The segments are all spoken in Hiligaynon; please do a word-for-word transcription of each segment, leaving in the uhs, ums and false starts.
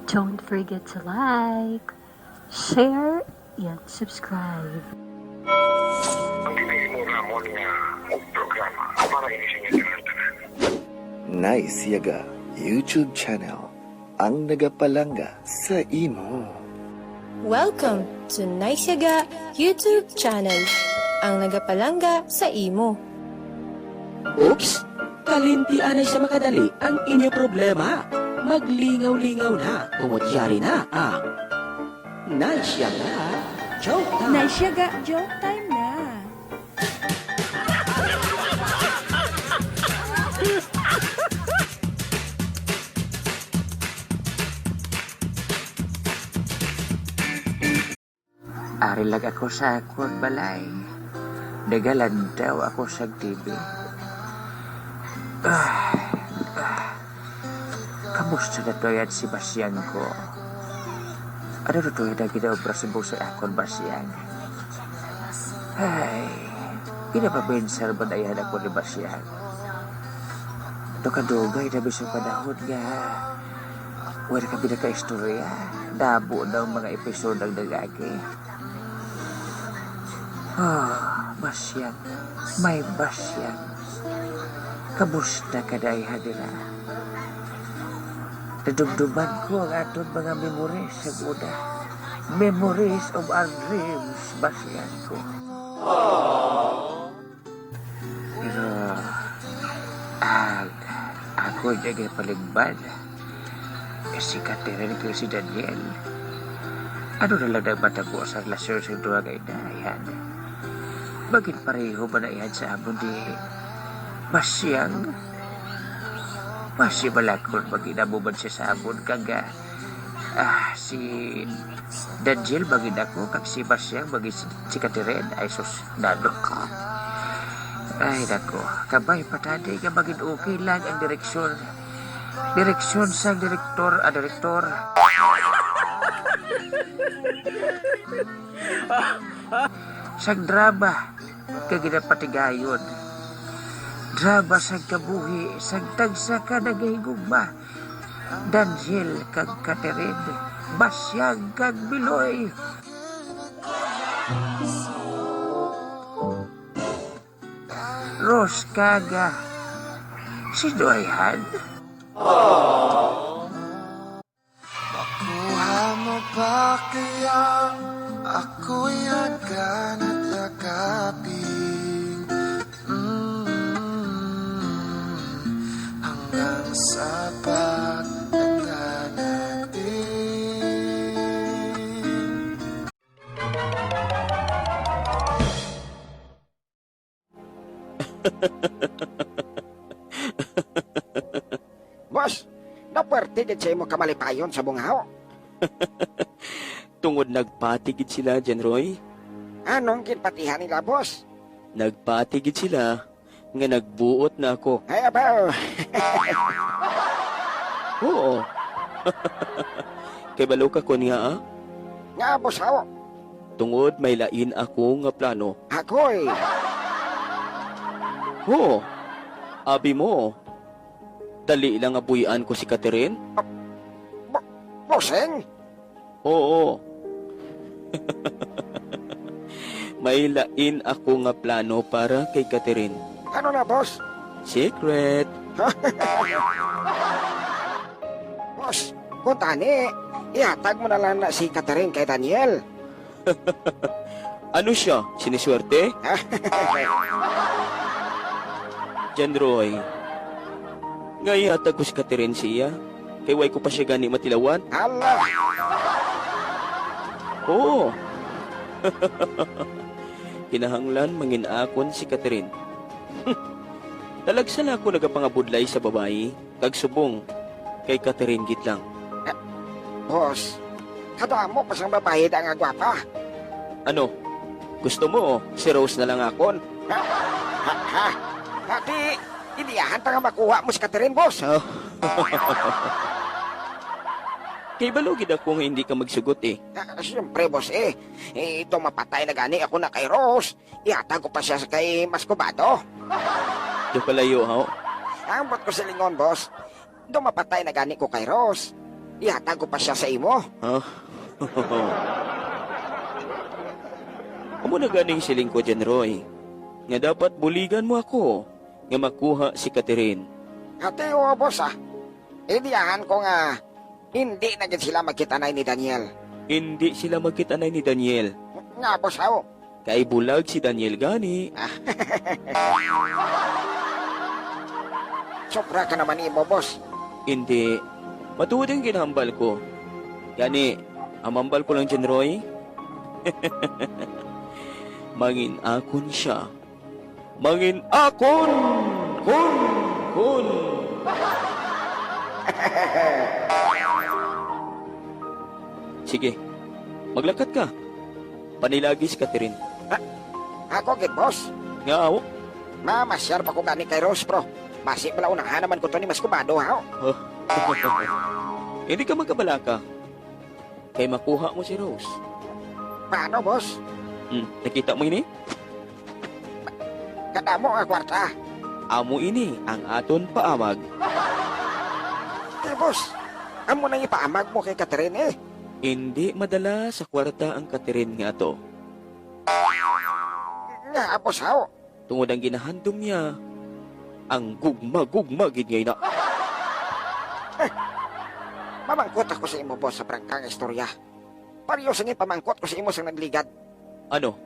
Don't forget to like, share, and subscribe. Ang ginahimo namon nga programa para ini sa inyo tanan-tanan. Nice Yaga YouTube channel, ang nagapalangga sa imo. Welcome to Nice Yaga YouTube channel, ang nagapalangga sa imo. Oops! Kalimti anay sa makadali ang inyo problema. Maglingaw-lingaw na, tungod yari na ang Nice Yaga Joke Time. Nice Yaga Joke Time na. Ari lang ako sa akon balay. Nagalandaw ako sa T V. Ah, ah. Kamusta na to yan si Basyang ko? Ano na to yan ang ginaobra sa busa akon, Basyang? Ay, ginapabinsar ba na yan ako ni Basyang? Ito kadugay na mismo panahon nga wala kami nakaistorya. Damo na ang mga episode ang nagagi. Ah, Basyang, may Basyang. Kamusta ka, dayha, dira? Nadumduman ko ang aton mga memories sa una. Memories of our dreams, Basyang ko. Pero, ah, ako nagapalingban. Si Catherine kag si Daniel. Ano na lang nagmatabo sa relasyon sa duha nga ina, yan? Magin pareho ba na yan sa amon ni Basyang? Masi balakon, magin amo man siya sa amon kag, ah, ah, si Daniel magin ako, kag si Basyang magin si, si Catherine. Ay, sus, nano. Ay, nako, kabay pa tani nga magin okay lang ang direksyon. Direksyon sang direktor, ah, direktor. Sang drama, kag ginapatigayon. Drama sang kabuhi, sang tagsa ka nagahigugma. Daniel kag Catherine, Basyang kag Biloy. Rose kag, ah, si Doyhan. Makuha mo ba kaya ako'y hagkan at yakapin? Mm, hanggang sa pagtanda natin. Boss, napwerte gid sa imo kamalipayon sa bungaw. Tungod nagpati gid sila, John Roy. Anong ginpatihan nila, boss? Nagpati gid sila nga nagbuot na ako. Ay, abaw. Oo. Kay balo ka kon nga, ah? Nga, boss, haw? Tungod may lain ako nga plano. Agoy! Oo. Abi mo, dali lang nga buy-an ko si Catherine. Bo-, bossing? Oo. May lain ako nga plano para kay Catherine. Ano na, boss? Secret. Boss, kung tani, ihatag mo na lang na si Catherine kay Daniel. Ano siya? Siniswerte? John Roy, nga ihatag ko si Catherine sa iya, kay way ko pa siya gani matilawan. Hala! Oo. Kinahanglan mangin-akon si Catherine. Talagsa na ako nagapangabudlay sa babayi. Kag subong kay Catherine gid lang. Eh, boss, kadamo pa sang babayi da nga gwapa. Ano? Gusto mo si Rose na lang akon? Ha? Ha? Ha? Ha? Di, iliyahan ta nga makuha mo si Catherine, boss. Oh. Kay balo gid ako nga hindi ka magsugot, eh. Ah, siyempre, boss, eh. Eh, ito mapatay na gani ako na kay Rose. Ihatag ko pa siya sa kay Mascobado. Do kalayo, haw? Ambot ko silingon, boss. Do mapatay na gani ko kay Rose. Ihatag ko pa sia sa imo. Ha? Amo na ganing siling ko, John Roy, nga dapat buligan mo ako nga makuha si Catherine. Ati, oo, boss, ah. Iliyahan ko nga hindi na gid sila magkit-anay ni Daniel. Hindi sila magkit-anay ni Daniel. Nga, boss, haw? Kay bulag si Daniel gani. Sobra ka naman imo, boss. Hindi. Matuod ang ginhambal ko. Gani, ang hambal ko lang, John Roy, mangin akon siya. Mangin akon! Kun! Kun! Sige, maglakat ka. Panilagi si Catherine. Ha? Ako gid, boss? Nga, aw. Mamasyar pa ko gani kay Rose, bro. Basi bala unahan naman ko to ni Mas Kubado, ha? Huh? Hindi ka magkabalaka. Kay makuha mo si Rose. Paano, boss? Hmm, nakita mo ini? Kadamo nga kwarta. Amo ini ang aton paamag. Eh, boss, amo nang ipaamag mo kay Catherine, eh. Indi madala sa kwarta ang Catherine nga ato. Nga, boss, haw? Tungod ang ginahandom niya, ang gugma-gugma gid nga ina. Mamangkot ako sa imo, boss, sa prangka nga istorya. Pareho sang ipamangkot ko sa imo sang nagligad. Ano?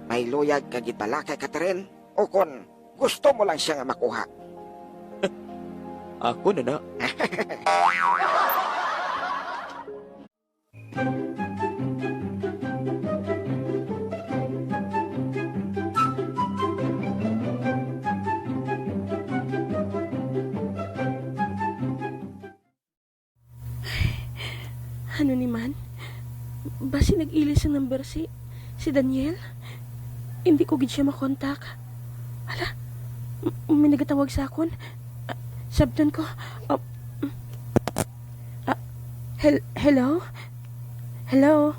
May luyag ka gid bala kay Catherine? O kon gusto mo lang siya nga makuha? Ako na na. Ano ni man? Basi nag-ilis ang number si, si Daniel? Hindi ko gid siya makontak. Hala, m-, may nagatawag sa akon. Ah, sabton ko. Ah, mm. Ah, hel-, hello? Hello?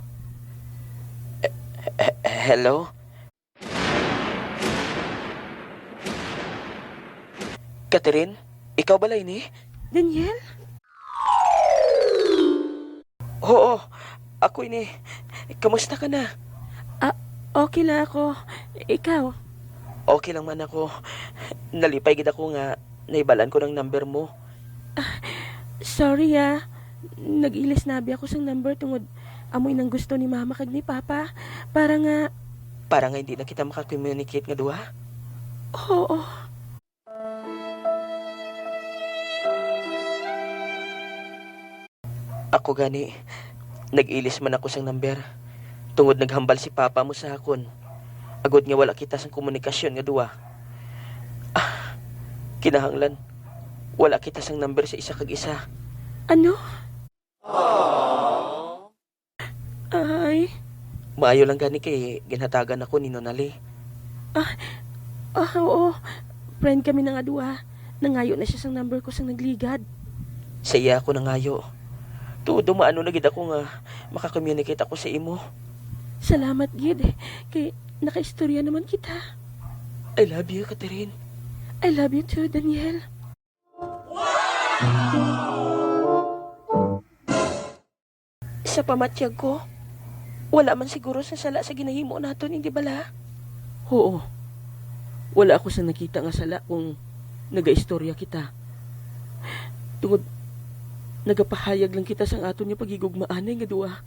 Hello? Catherine, ikaw bala ini? Daniel? Oo, ako ini. Kamusta ka na? Ah, okay lang ako. Ikaw? Okay lang man ako. Nalipay gid ako nga nahibalaan ko ang number mo. Ah, sorry, ah. Nag-ilis na abi ako sang number tungod amo inang gusto ni Mama kag ni Papa. Para nga Para nga hindi na kita maka-communicate nga duha? Oo. Ako gani, nag-ilis man ako sang number, tungod naghambal si Papa mo sa akon, agod nga wala kita sang komunikasyon nga duha. Ah, kinahanglan, wala kita sang number sa isa kag isa. Ano? Ay. Maayo lang gani kay ginhatagan ako ni Nonali. Ah, ah, oo. Friend kami na nga duha. Nangayo na siya sang number ko sang nagligad. Sa iya ako nangayo. Tuod, maano na gid ako nga maka-communicate ako sa imo. Salamat gid, kay nakaistorya naman kita. I love you, Catherine. I love you too, Daniel. Sa pamatyag ko, wala man siguro sang sala sa ginahimo naton, hindi bala? Oo. Wala ako sang nakita nga sala kung nagaistorya kita. Tungod, nagapahayag lang kita sang aton nga paghigugmaanay nga duha.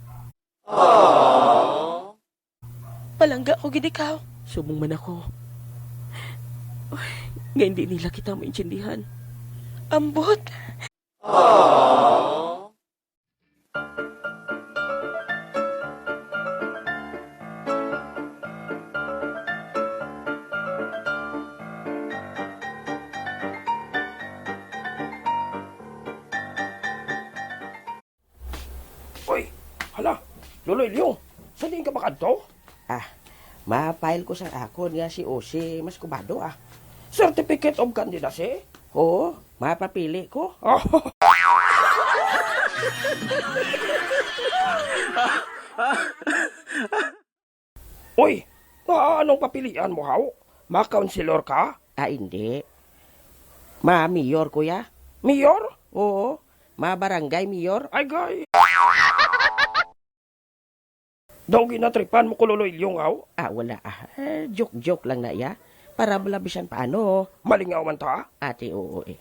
Palangga ko gid ikaw. Subong man ako. Uy, nga hindi nila kita maintindihan. Ambot. Oy, hala, Lolo Elio, sa diin ka makadto? Ah, ma-file ko sang akon nga C O C Mas Kubado, ah. Certificate of Candidacy? Oo, mapapili ko. Uy, nga anong papilian mo, haw? Ma-councilor ka? Ah, hindi. Ma-mayor ko ya. Mayor? Oo. Ma-barangay mayor? Ay, gay. Daw ginatripan mo ko, Lolo Ilyong, aw? Ah, wala, ah. Eh, joke-joke lang na iya. Para bala bisan paano. Malingaw man ta? Ate, oo eh.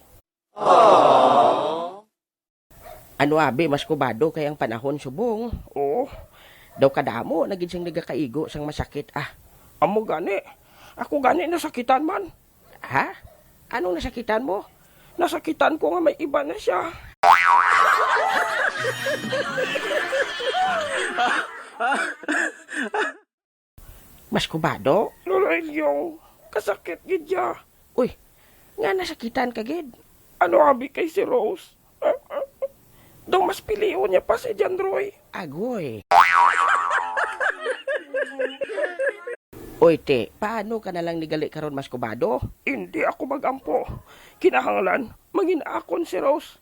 Ano abi, mas kubado kay ang panahon subong? Oo. Daw kadamo na gid siyang nagakaigo sang masakit, ah. Amo gani. Ako gani nasakitan man. Ha? Anong nasakitan mo? Nasakitan ko nga may iba na siya. Mas kubado? Lolo Ilyong, kasakit gid siya. Uy, nga nasakitan ka gid? Ano abi kay si Rose? Daw mas pilion niya pa si John Roy. Agoy. Oy, te, paano ka na lang nigali karon, mas kubado? Hindi ako mag-ampo. Kinahanglan, mangin-akon si Rose.